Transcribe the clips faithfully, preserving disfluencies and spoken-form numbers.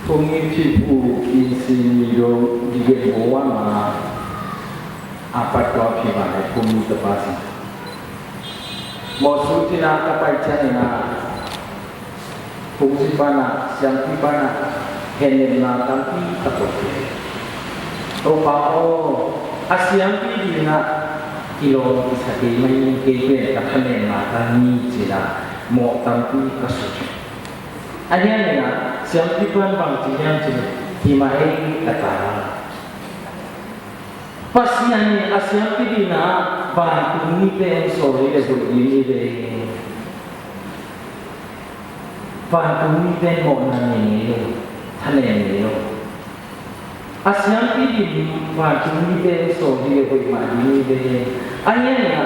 Phung i thih uh in sin mi dong di gen bo wa ma a pat tua phi ma hai phung i tapa sin. Mo su tina ka pai ciang ina phung si pana siang pi pana hen nem na tam pi ta ko ke. Topa aw, a siang pi di na i lo i sa kei mai kei pen ka thanem na ka ni ci na mo tam pi ka su. A hian ina siampi pan bang ci hiam ci hi mah ei ka ta. Pasian in a siampi dina vantung mite hong sawl hi le hoih ding hi ve. Vantung mite mawhna nei ngei lo, thanem ngei lo. A siampi din vantung mite sawl hi le hoih mah ding hi ve. A ngenna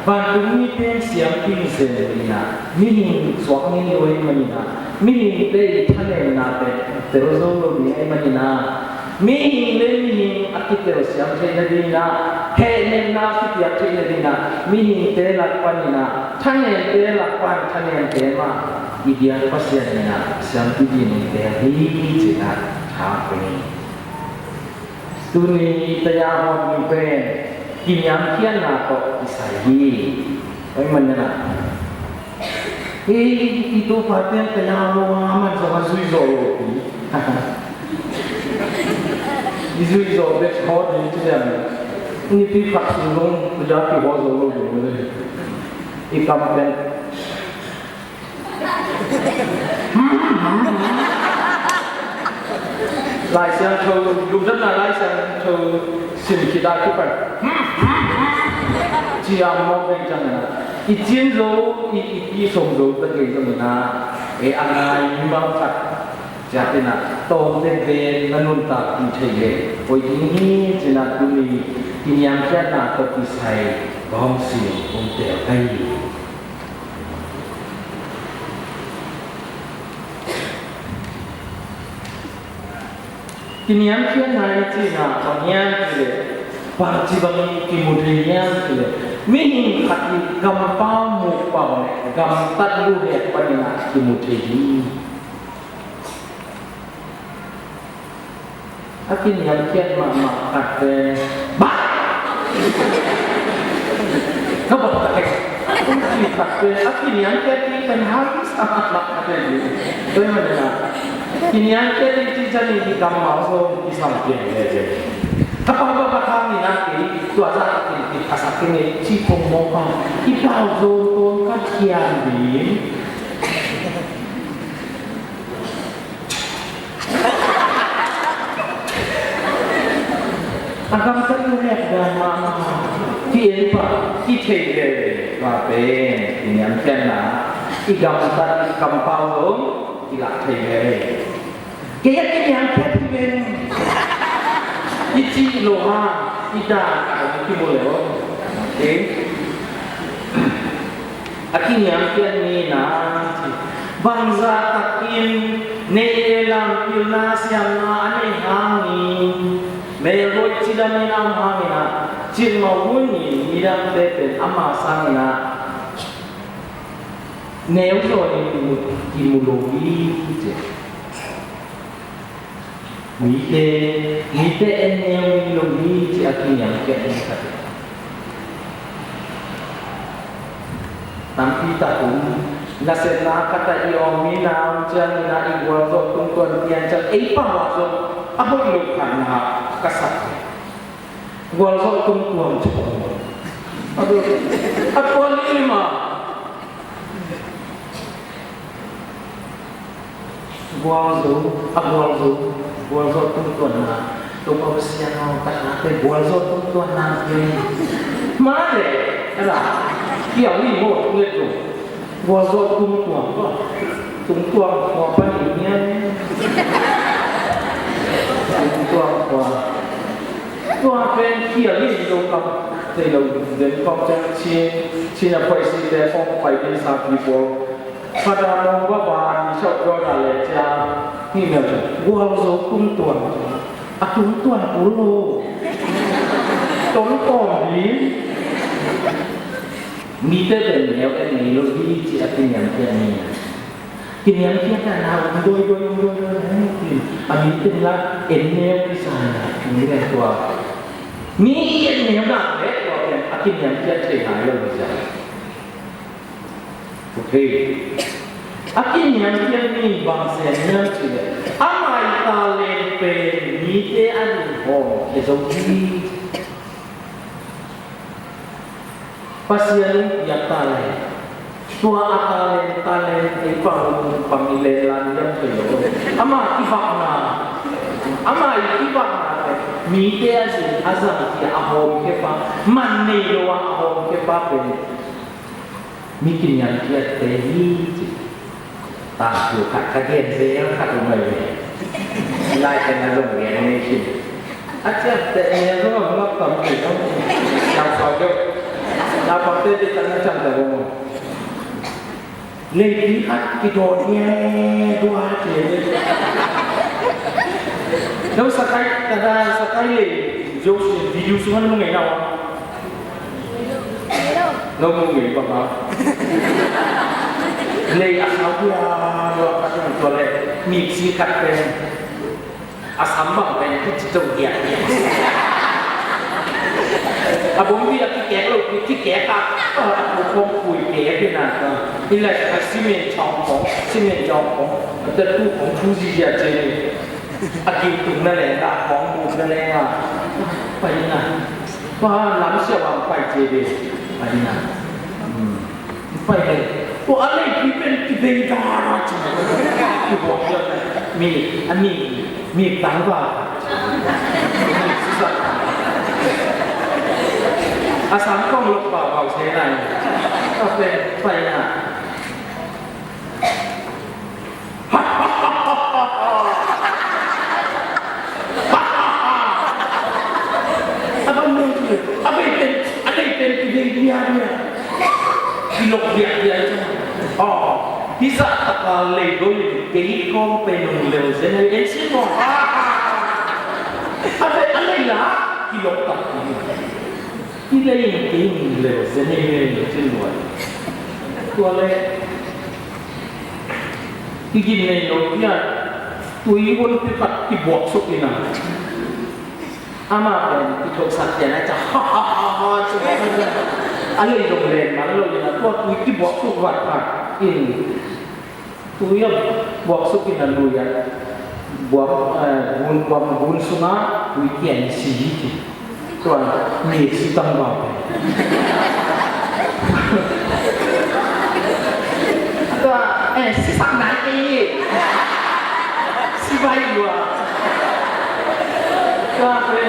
vantung mite siampi zen lo ina mihing suak ngei lo hi manina mihingte i thanemna te tel zo lo ding hi manina mihing le mihing a kitel siam theihna dingina hehnemna a kipiak theihna dingina mihingte lak panina thanemte lak pan thanemte mah i biak Pasian ina siampi din tel hi cina tha kuni. Tuni taya hot ni pen kiniamkhiatna tawh kisai hi. Oi man na. Ei, i tu pa pen taya lo a man zong a zui zo lo pi. I zui zo bek hot ni tu ya. Ni pi khat sung zong taya ki hot zo lo lo le. I kam pen Lai Siangtho, lungdamna Lai Siangtho sim khit a kipan. Ciam mawk vei ciangin a, i cin zo, i, i, i som zo ta kei zongin a, e a ngai mi bang khat. Ciatin a, tawmte ven na nuntak ti thei le, poi ding hi cin a tuni, kiniamkhiatna tawh kisai, kawm sim, um tel kai. Kiniamkhiatna i cihna bang hiam cih leh bangci bangin kimu thei hiam cih leh mihing khat i kampau muk pau leh gamtat luhek panin ah kimu thei hi. A kiniamkhiat mahmah khatte, bah! Ka bawh tak kei. Kong ci khatte, a kiniamkhiat ding pen hang sa mahmah khatte ding. Tua hi manin a, kiniamkhiat ding ci ciangin i kammal zong i sam pian lel lel. Ka pau bawh ka khang in a kei, tua zah i, i phasak kei ngei ci kong mawk a, i pau zong kong ka khian ding. A gamtat luhek dan mahmah, ki en pah, ki thei lel, tua pen, kiniamkhiatna, i gamtat, i kampau zong, i lak thei lel. Kei a kiniamkhiat hi ven, i cih lo hang, i dan, a kimu lel. Okay? A kiniamkhiat ni na, bangzah takin neih le lam pilna siamna a neih hangin, melhoih cidam in a om hangin ah, cilmawh hun in midangte pen ama sangin ah, neu zaw in kimu, kimu lo hi ci. Mite, mite en neu in lo hi ci a kiniamkhiat ni khat. Tampi tak um, nasepna khat ah i om in a om ciangin ah i gualzawh tungtuan pian ciang ei pau ah zong a hoih lo khatna ka sak. Gualzawh tungtuan cu a tuan i lim a. Gualzo, a gualzo, gualzo tungtuanna. Topa Pasian aw, ka tate gualzo tungtuanna hi. Mah le, a la, kiang ni maw, tung le tung. Gualzo tungtuan, tungtuan khua panin hian. Tungtuan khua. Tua pen kiang ni lo kam, thei lo den kawm ciang Chin, Chin a phuaisite kawm pai din sa people. Khat a mong baba ni chok dawna le cia. Ni mel gualzo tungtuan. A tungtuan kul lo. Tongtawm hi. Mite pen neu en ngei lo hi ci a kiniamkhiat ni. Kiniamkhiat na na um doi doi um doi doi. Mite la en neu kisai na, mi lian tua. Mi i en neu na le tua pen a kiniamkhiat thei nai lo hi sia. Okay. A kiniamkhiat mi bang sia niam ci le, amah i talent pen mite a ding hawm e zo hi. Pasian in piak talent, tua a talent, talent ei pang pang i len lan liam thei lo. Amah kivakna, amah i kivakna pen mite a zin a zang hi a hawm khe pa, man nei lo a a hawm khe pa pen mi kiniamkhiatte hi ci. Tangthu khat ka gen zel khat uh mai ve. Lai teng a zong gen ngei khin. A ciamteh ngei zong a hong ap tam kei zong. Lau sau deuh. Lau pamte dei tang a ciamteh zong. Leipi khat kidawn ngei dua kei. Deuh sakai, kada sakai lei. Zong video sung an mu ngei na ua. Lo mu ngei bang a. Lei a sau dia lua khat nang tua le miksi khat pen a sam bang pen ki ci to dia. A bom bi a ki kek lo ki kek a. A ko kong kui kek pen a ka. I lai a simen chong kong, simen chong kong. A ta tu kong tu zi dia ce ni. A gil tung na leng a, a khawng buk na leng a. Pai na. Tua lam sia wang pai ce de. Pai na. Hmm. Pai de. Tua a lei pi pen ki vei da ra ci. Ki buak sia na. Mi, a mi, mi tang va. Mi sisa. A sam kong lok va va se na. A pen pai na. A bang nung tu, a bei pen, a bei pen ki bei dia dia. Ki lok dia dia. Oh, hisa taka lei doi kei kong pen nung leu zen ai en sin mo. A bei a lei la ki lok tak. Hi lei in kei in leu zen ei lei in cin luai. Tua leh i gin nei lo pian tui hun pi khat kibuak suk in a. Amah pen i thoksak pian a ca ha ha ha ha. A lei dong len man lo in a tua tui kibuak suk vat khat in. Tui a buak suk in a lui a buak, eh, gun, buak gun sungah tui kian si hi ci. Tua mi si tang bau. Tua, eh, si sak nai kei hi. Si bai lua. Tua pe.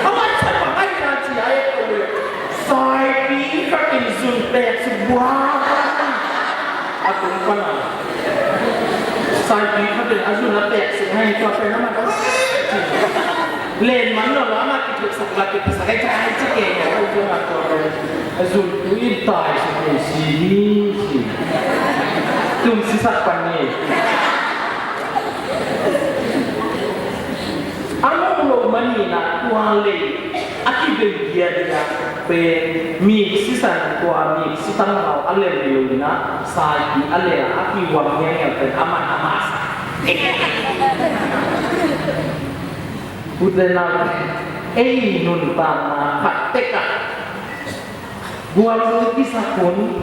Aman sa pa ai na ci ai ko le. Saipi khat in zun pek suk buak. A tung pan a. Saipi khat in a zun a pek suk ngai tua pen a man. Len man lo lo a man kithuksak la kithuksak ai cai ci ke ngai. A zun a tua pen a zun tu in tai suk in si ni si. Tum sisak pan ni. A mu lo man in a tua lei. A kibei dia dia pen mi sisan tua mi sitang hau a lem lo in a saipi a lem a kiwang ngiangiang pen a man a masa. Ute nau ei nuntakna khat tek a gualzo i kisak hun,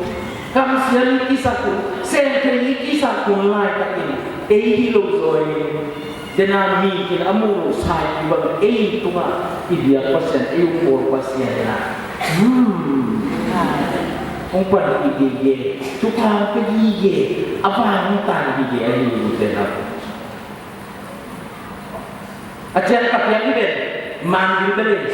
kamsiam i kisak hun, semthei i kisak hun laitakin ei hi lo zaw in. Dena mi in a mu lo saipi bang ei tungah i biak Pasian ei um bawl Pasian in a. Hmm. Hong pan i gige, thupha hong pia gige, a vang hong tan gige a hi ute nau. A ciang ka piang hi ven, man ding bel in.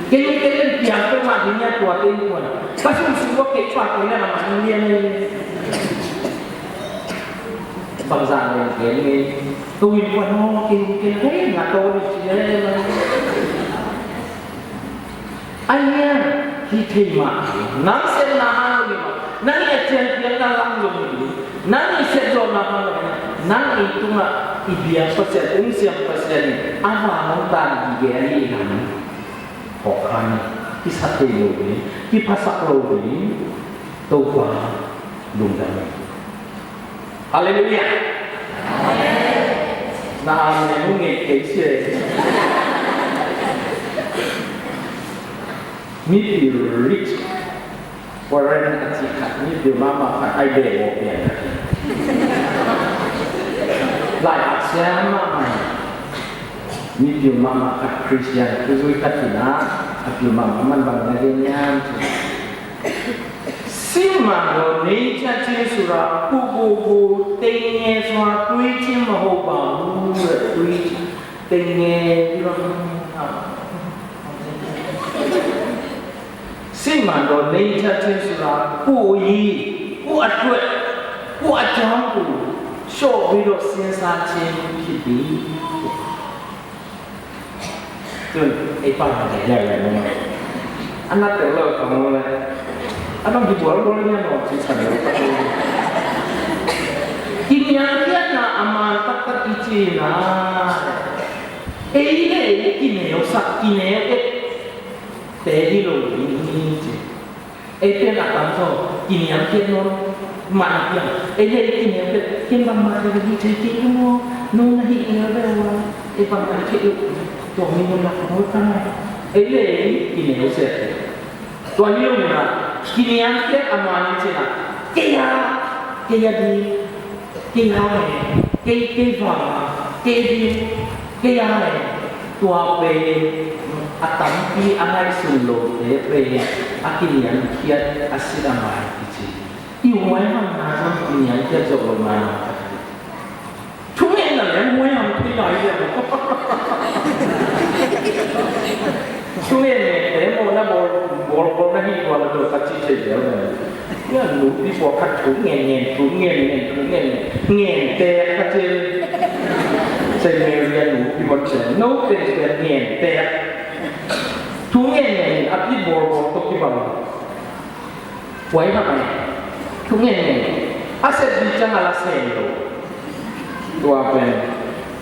Kei kei len piang pe man ding nia tua te in kuan. Ka sum sum wa kei pa kei na man lian ni. Bangzah len kei ni. Tu in kuan ho kei kei kei na to ni ci le man. Ahi hang hi thei mah hi. Nang sepna hang lo hi mah. Nang i a ciangpiakna hang lo hi. Nang i sepzawhna hang lo hi. Nang i tungah i biak Pasian, ung siam Pasian in a vang hong tan gige ahi hang. Hawk khan hi. Kisa thei lo hi. Kiphasak lo hi. Topa lungdam hi. Halleluiah. Na amen uh ngei kei si e. Mipil rich, Warren a cih khat, mipil mahmah khat, ai beh bawl pian khat. Lai-at siam mahmah. Mipil mahmah khat, Christian thuzui khat hi a, a pil mahmah, man bang na gen hiam cih. Sih mah lo nature change sura, ku ku ku, tenge sua, tui cim a ho ba, tui cim, tenge, sih mah lo nature change sura, ku yi, ku a tuat, ku a jam ku, show video sin sa change ki di. Cun ei pa hong thei lele maw? A na tel lo ka maw le? A bang hi bual bual nia maw, ci san lo ka maw? Kiniamkhiatna a man taktak i cina. Ei le ei kineusak, kineu et te hi lo ding hi ci. Ei pen a tam zaw, kiniamkhiat nawn mah na piang. Ei le ei kiniamkhiat, ken bangmah le hi thei kei lo maw, nong na hih ngial ve ua, ei bangmah thei lo, tua mi nong lak maw ka ngai. Ei le ei kineusiat. Tua hi lo na, kiniamkhiat a man hi cina, kei a, kei a di. Kei hang e, kei, kei vang a, kei ding, kei hang e, tua pen a tampi a ngaihsun lote pen a kiniamkhiat a si a mai kici. I huai hamna zong kiniamkhiat zawh lo nai. Thungetna leng huai ham thei lai leng. Thungetngente maw na bawl, bawl, bawl na hi tua la tua ka ci thei leng. Tua nupi pawlkhat thu ngen ngen, thu ngen ngen, thu ngen ngen. Ngen tek ka ci. Saint Mary a nupi pawlkhat ci. No pen pen ngen tek. Thu ngen ngen a pi bawl bawl tawh kibang. Huai hak a, thu ngen ngen. A sep ding ciang a la sem lo. Tua pen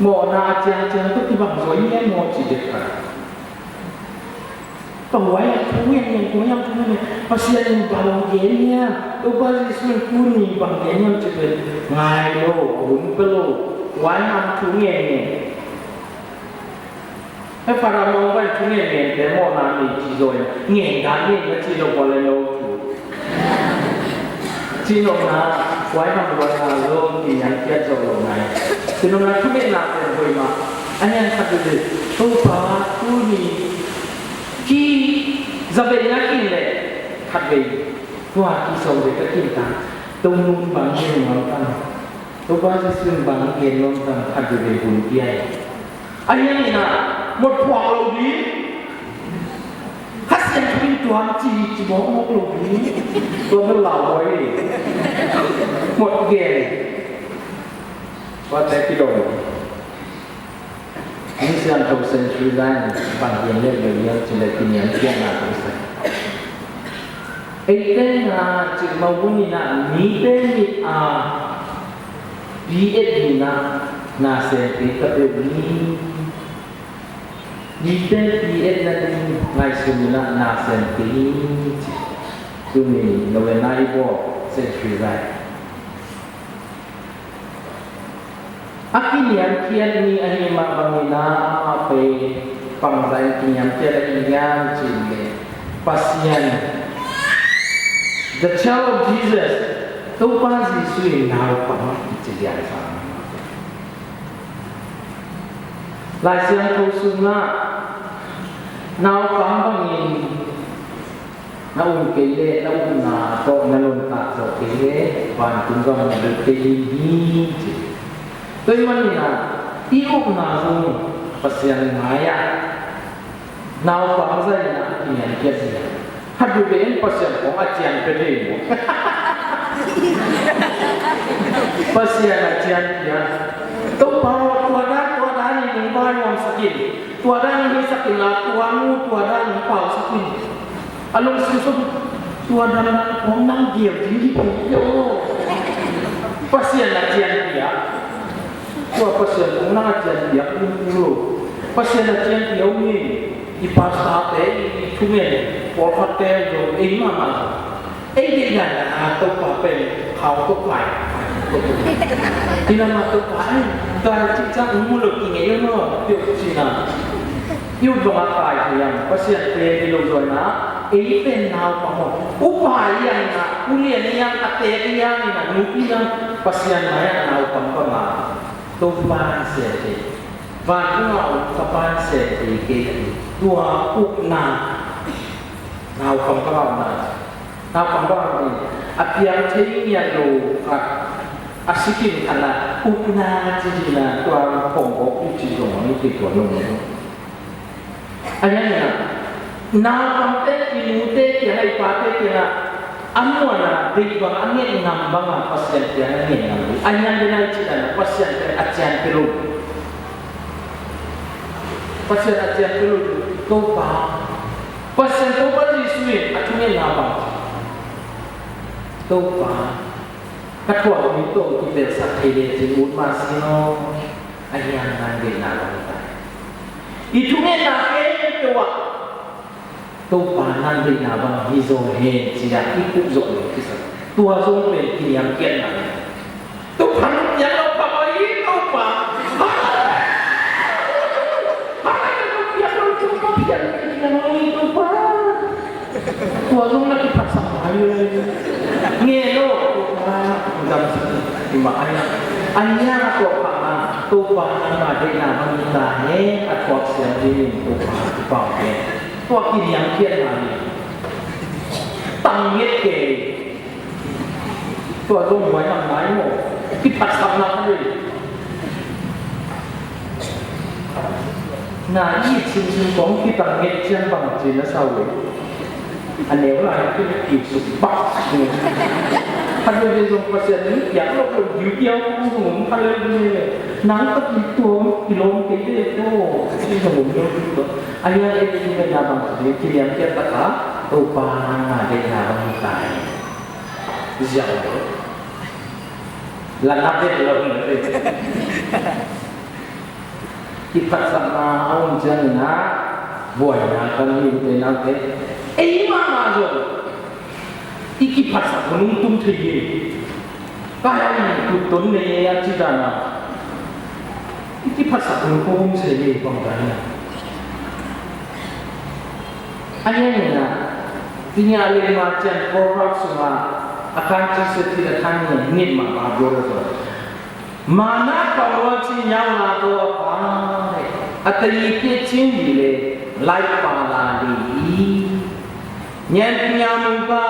mawhna a ciang ciang tawh kibang zaw i ngen maw ci dek ka. Ka huai a thu ngen ngen, huai a thu ngen ngen. Pasian in bang gen hiam, Topa Jesu in tuni bang gen hiam cih pen ngai lo, hun pia lo. Huai a thu ngen ngen. Hei, Father Mawng pen thu ngen ngente mawhna nei ci zaw in, ngen dan ngen na ci lo, bawle no thu. Ci nopna, huai ham huai a lo, kiniamkhiat zawh lo nai. Ci nopna, thungetna pen hoih mah. A hiang khat veve, Topa, tuni, ki, zabeina kin leh, khat vei, tua ki sawm vei ka kin ta, Tonung bang gen nuam tam, Topa Jesu bang gen nuam tam, khat veve hun pia hi. A hiang in a, mawk phuak lo ding. Kha Siangtho in tuam ci, ci mawkmawk lo ding. Tua bel lau huai. Mawk gen. Tua te kidong. Misiangtho Saint Teresa in bang gen leh lo hiam cih leh kiniamkhiatna tawh kisai. Eite na cih mah hun in a mite mit a pi et ding in a na sem kei ta peuh ni. Mite pi et nading ngaihsun in a na sem kei ni ci. Tuni novena i bawl Saint Teresa. A kiniamkhiat mi ahih mah bangin a amah pen bangzah in kiniamkhiat ahih hiam cih leh Pasian, the Child of Jesus, Topa Jesu in naupang ci lian sa. Lai Siangtho sungah naupang bangin na um kei leh na upna tawh na nuntak zawh kei leh vantung gam na lut kei ding hi ci. Tua ahih manin a i upna zong Pasian ngai a, naupang zah in a kiniamkhiat hi a. Khat veve in Pasian kong a cian pia thei maw? Pasian a cian pia. Topa aw, tua dan, tua dan in hong vaivuan sak in. Tua dan hong hisak in la, tua nu, tua dan hong pau sak in. A lungsim sung, tua dan dan kong nang gel ding hi peuh peuh aw. Pasian a cian pia. Tua Pasian kong nang a cian pia peuh peuh aw. Pasian a cian pia uh hi. I pastor-te, i thungen pawlkhatte zong, ei mahmah zong. Ei deihdan a Topa pen khau tawh kai. Ina mah Topa ai, kai cihciang hong mu lo kingei lo maw, peuh cihna. I ut bangah kai thei hiam, Pasian pen hi lo zaw ina, ei pen naupang maw. Upa hiam ina, ulian hiam, a teek hiam ina, nupi hiam, Pasian mai-ah naupang bangah Topa in sem thei. Vantung a om Topa in sem thei kei a hi. Tua ukna, naupang bangah ukna. Naupang bangah ukna. A piang thei ngiat lo khat, a sikin khat na ukna ci ding na, tua hong bawk uh ci zong a mite tua nong. A hian ina, naupangte, i nute kiangah, i pate kiangah, a muan a deih bang a nget ngam bangah Pasian kiangah nget ngam ding. A hian dena i cih dan a Pasian kiangah a cian pia lo. Pasian a cian pia lo, Topa. Pasian Topa Jesuh in a thungetna bang, Topa, ka thuak mi tawh kipelsak thei lecin ut mah sin aw. A hian nang deihna bang hi ta. I thungetna khempeuh ah Topa nang deihna bang hi zaw hen ci-a i kup zawh lo kisa. Tua zong pen kiniamkhiatna hi. Topa nang piang lo pha mai hi Topa. Hallelujah, nang piang lo Topa, piang, piang lo Topa. Tua zong na kiphatsak mai hi. Nge lo Topa, damsak hi mah ai. Ania tua pha ma Topa nang ma deihna bang hi ta hen a thuak siam dingin Topa kipau hen. Tua kiniamkhiatna hi. Tang nget kei. Tua zong huai nang nai maw. Kiphatsakna ka hi. Na i it simsim kong kitang nget ciang bang ci na sau hi. A neu lai a kina kiusuk bak ni. Khat veve zong Pasian in piak lo lo diu diau kong zong om kha lel ni le. Nang ka kituam kilawm kei te ko. Ci zong om lo diu ko. A hian ei kiniamkhiatna bang ci, kiniamkhiat taka Topa nang na deihna bang hi ta hi. Ziau lo. La na vet lo na vet. Kiphatsakna a om ciangin ah buaina kan hi ute naute. Ei mahmah zong i kiphatsak hun hong tung thei hi. Ka hang tutton nei a ci dan a i kiphatsak hun kong om se hi bang dan a. A hian ina, Tingiah Lengma ciang Proverbs sungah a khan ci se ti a khan ngen ngen mahmah dua lo zaw. Mana kawng luan ci nyauna tawh a pa le a tayi piat cin di le lai pa la le i. Nyan pinya mungka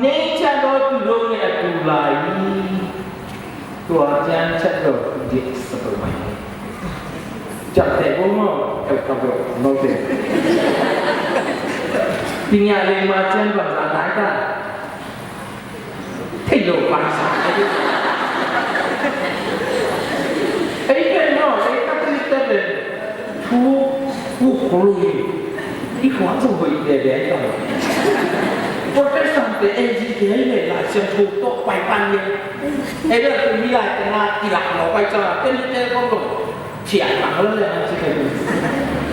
nei cia do tu do nge a tu lai i. Tua cian cia do di sa do mai. Ciang te bo mo el ka bo no te. Tingiah Lengma ciang bang sa nai ta. Thei lo bang sa. Ei pen no, ei Catholic te pen. Thu, thu khului. I khuak zong hoih veve ai tawh. Protestant te A Z K ai le Lai Siangtho tawh pai pan le. Ei le tu mi lai te na kilak lo pai ca. Te ni te kong lo. Thiah nang lo le na ci kai.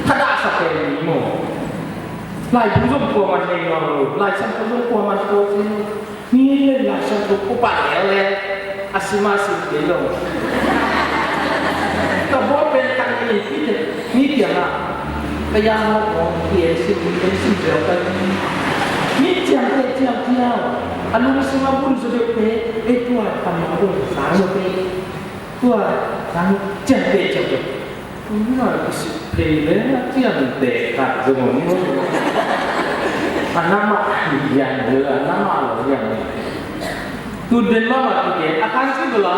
Thadahsa te ni mo. Lai thu zong kuaman nei lo. Lai Siangtho zong kuaman ko ci. Mi le Lai Siangtho ko pa lel le a sim a sim kei lo. Ka ball pen tang ni pi te mi piang a ka yang lo ko pi e sim pi e sim bel ka ni. Mi ciang te ciang ciang a lungsim a bun zaw deuh te ei tua pan lo ko sang lo te tua sang ciang te ciang te. Ina kisik phei le a ciang te khat zong om lo. A na mah hi hian lo, a na mah lo hian lo. Tun den mah mah kite a khan si bula.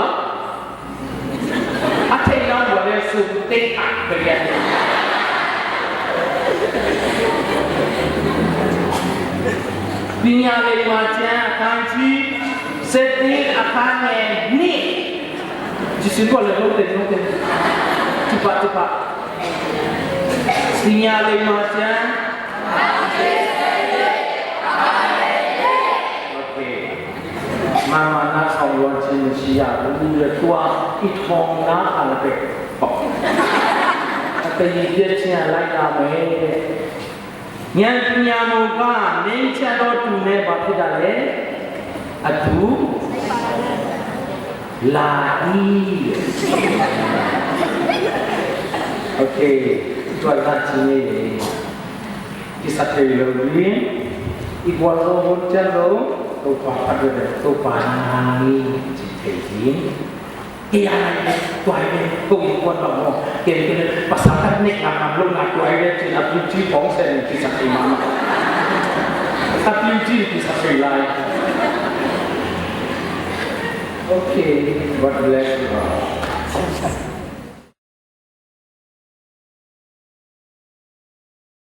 A thei na bua le sum te khat bia. Tingiah Lengma ciang a khan si, Seti a khan nge ni. Ci sin ko le lo te lo te. Cipa cipa. Tingiah Lengma ciang. Okay. Mama na sawng luan cin si ya lu le tua i thong na a la pe. A pe yi dia cia lai la me. Nyan nyan mo ka neng cia do tu ne ba phi da le. A tu. La i. Ok, tua la ci ni. Kisa thei lo ni. I gual lo hon cian lo. Topa phat ve, Topa nang ni ci thei ni. Kei a nai ve, tua hi ve, ko i gual lo mo. Kei kei pasal ka nek ngam ngam lo na tua hi ve, ci na tu ci pong sen kisa thei ma. Ka tu ci kisa thei lai. Okay, God bless you all.